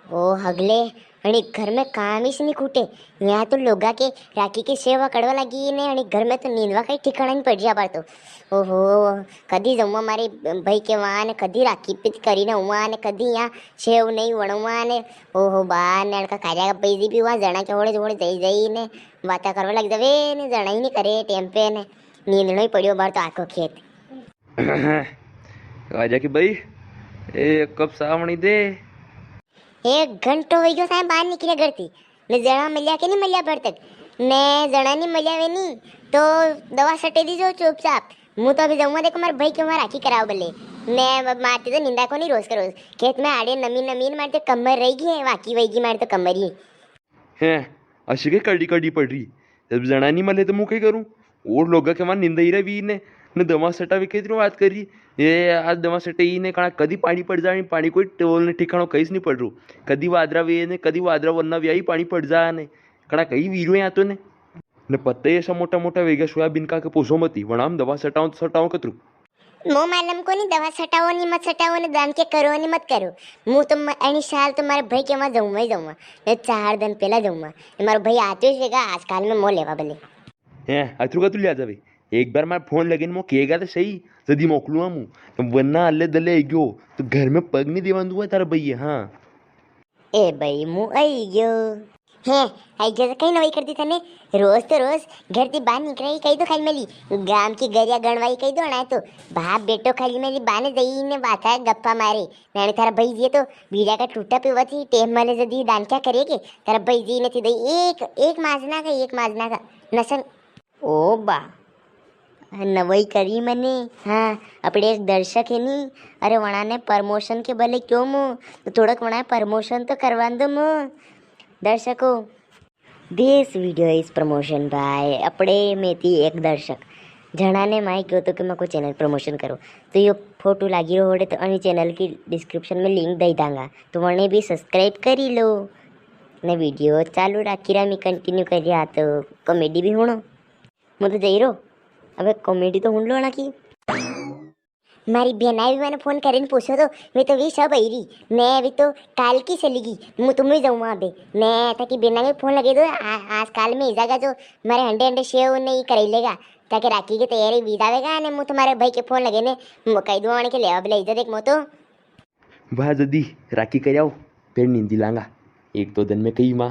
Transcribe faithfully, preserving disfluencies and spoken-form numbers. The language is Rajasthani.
ओ हगले, अणी घर में काम ही नी खूटे। यहाँ तो लोगा के राखी की सेवा करवा लागी ने, अणी घर में तो नींदवा का ही ठिकाणा नी पड़ रिया बार तो। ओहो, कदी जमवा मारे भाई के वां ने, कदी राखी पीत करी ने वां ने, कदी यहाँ सेव नी वणवा ने। ओहो बा, ने अणका कार्या का भाई जी भी वां जणा के होड़े होड़े जाई जाई ने बाता करवा लग जावे ने, जणा ही नी करे टेम पे ने। नींदणो ही पड़ियो बार तो आखो खेत। आजा की भाई, एक कप सा वणी दे। एक घंटो वई गयो साईं बाहर निकले घर थी, ने जणा मल्या के नी मल्या भर तक, ने जणा नी मल्या वे नी, तो दवा सटे दीजो चुपचाप। मु तो अभी जाऊंगा, देखो मारे भाई के वां राखी कराओ बल्ले, ने मारते तो निंदा को नी रोज का रोज, खेत में आड़े नमी नमी ने मारते कमर रही गई है, वाकी वई गई मारते कमर ही। हैं, अशी के करड़ी करड़ी पड़ री? जब जणा नी मले तो मु कई करूं? और लोगा के वां निंदा ही रही ने, ने दवा सटावे के इतनी बात कर री। ये आज दवा सटे ही ने, कणा कदी पाणी पड़ जाए, पाणी कोई टोल ने ठिकाणो कईस नी पड़ रू। कदी वादरा वे ने, कदी वादरा वन्ना व्याई पाणी पड़ जाए ने। कणा कई वीरो या तो ने। ने पत्ता ही ऐसा मोटा मोटा वेगा सोयाबीन का के पूछो मती, वणाम दवा सटाओ तो सटाओ कतरू। मो मालूम कोनी, दवा सटाओ नी मत सटाओ ने दान के करो नी मत करो। मु तो म-, अणी साल तो मारे भाई के वां जाऊंगा ही जाऊंगा। ने चार दिन पहला जाऊंगा। ने मारो भाई आतो ही सेगा आजकाल में मो लेवा बले। हैं, अतरू का तू ले आ जावे। एक बार मारे फोन लगे ने मो केगा तो सही, जदी मोकलूं मु। तो वरना अल्ले दल्ले आई गयो, तो घर में पग नी देवा दूंगा तारा भाई, हाँ। ए भाई, मु आई गयो। हैं, आई गयो तो कई नवाई कर दी तने? रोज तो रोज घर ती बाहर निकले ही कई दो खाली मली। गाम की गरिया गणवाई कई दो ना तो। बाप बेटो खाली मली बाने दई ने बाता गप्पा मारे। नानी थारा भाई जी तो बीड़ा का टूटा पीवा थी, टेम मले जदी दान क्या करेगे? थारा भाई जी ने थी दई एक, एक माजना का, एक माजना का। नसन ओ बा, नवई करी मने। हाँ, अपने एक दर्शक है नी, अरे वणा ने promotion के बले क्यों मु, तो थोड़क वणा promotion तो करवा दो मु। दर्शकों, this video is promotion by अपने में थी एक दर्शक। जणा ने माय क्यों तो कि मैं कोई channel promotion करो, तो यो फोटो लागी रो होड़े तो अनी channel की description में link दई दांगा, तो वणे भी subscribe करी लो। ने video चालू राखी रा, मी continue करी रा, तो comedy भी हुणो। मु तो जई रो। अबे comedy तो हुण लो ना की। मारी बेना भी मने फोन करीने पूछो तो, वे तो वी सब आई री। ने वी तो काल की चली गई। मु तो मु ही जाऊँ वहाँ पे। ने ताकि बेना में फोन लगे दो, आ-, आज काल में ही जागा जो मारे हंडे हंडे सेव ने ही कराई लेगा। ताकि राखी की तैयारी भी जावेगा ने मु तुम्हारे भाई के फोन लगे ने मु कही दूँ आने के लेवा बुलाई जा देख मो तो। वाह जदी राखी कर आओ, फिर नींदी लांगा। एक दो दिन में कही माँ।